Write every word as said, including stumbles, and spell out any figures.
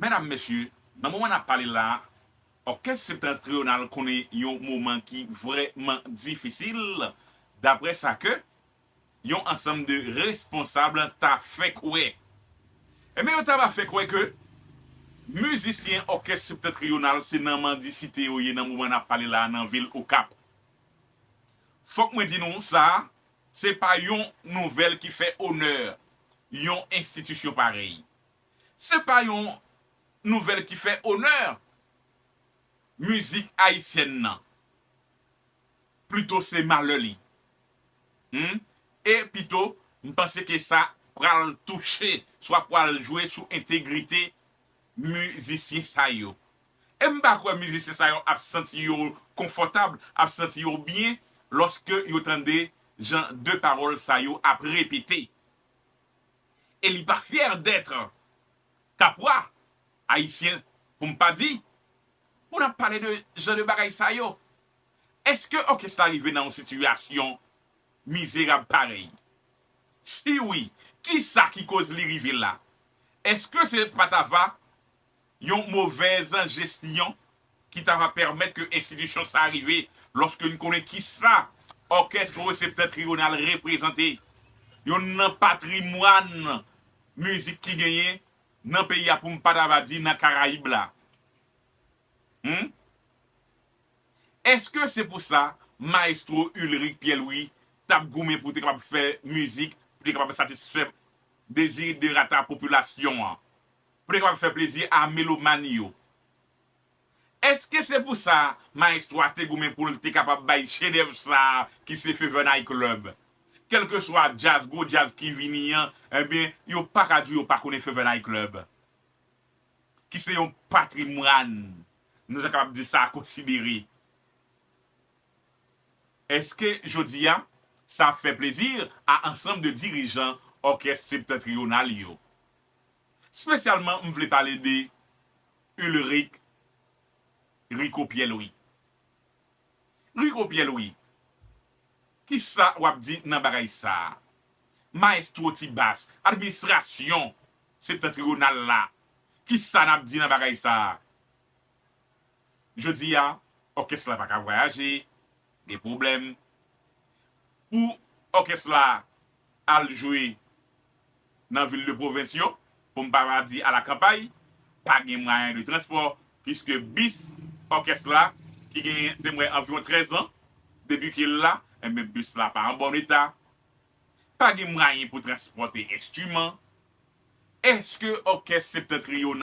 Medam, mesye, nan moman n ap pale la, òkès Septantriyonal konnen yon moman ki vrèman difisil, daprè sa ke yon ansanm de responsab ta fè kwè. Ebyen, yo ta va fè kwè ke mizisyen òkès Septantriyonal se nan mandisite yo ye nan moman n ap pale la nan vil Okap. Fòk mwen di nou sa, se pa yon nouvèl ki fè onè yon enstitisyon parèy. Se pa yon nouvèl ki fè onè mizik ayisyèn nan. Plito se malè li. Hmm? E pito, m panse ke sa pral touche, swa pral jwe sou entegrite mizisyen sa yo. E m pa kwè mizisyen sa yo ap santi yo konfòtab, ap santi yo byen lòske yo tande jan de pawòl sa yo ap repete. E li pa fyè d'être kapwa ayisyen, pou m pa di, pou n ap pale de jan de bagay sa yo. Èske òkès la rive nan yon sitiyasyon mizerab parèy? Si wi, kisa ki koz li rive la? Èske se pa ta va yon movèz jesyon ki ta va pèmèt ke enstitisyon sa rive, lòske n konnen kisa òkès Septantriyonal reprezante, yonn nan patrimwàn mizik ki genyen nan peyi a, pou m pa ta va di nan Karayib la. Hmm? Èske se pou sa Maestro Ulrick Pierre-Louis t ap goumen pou te kapab fè mizik, pou te kapab satisfè dezi de rata popilasyon an, pou te kapab fè plezi a melomàn yo? Èske se pou sa Maestro a te goumen pou l te kapab bay chedèv sa a ki se Fever Night Club? Kèlkeswa djaz, gwo djaz ki vini an, ebyen, yo pa ka di yo pa konnen Fever Night Club, ki se yon patrimwàn, nou ta kapab di sa, a konsidere. Èske jodi a, sa ap fè plezi a ansanm de dirijan òkès Septantriyonal yo? Espesyalman, m vle pale de Ulrick Rico Pierre-Louis. Rico Pierre-Louis, kisa w ap di nan bagay sa a? Maestro T-Bass, administrasyon Septantriyonal la, kisa n ap di nan bagay sa a? Jodi a, òkès la pa ka vwayaje, gen pwoblèm. Pou òkès la al jwe nan vil de pwovens yo, pou m pa di alakanpay, pa gen mwayen de transpò, piske bis òkès la, ki genyen, te m wè, anviwon trèz an depi ke l la, enben, bis la pa an bon eta. Pa gen mwayen pou transpòte enstriman. Èske òkès Septantriyonal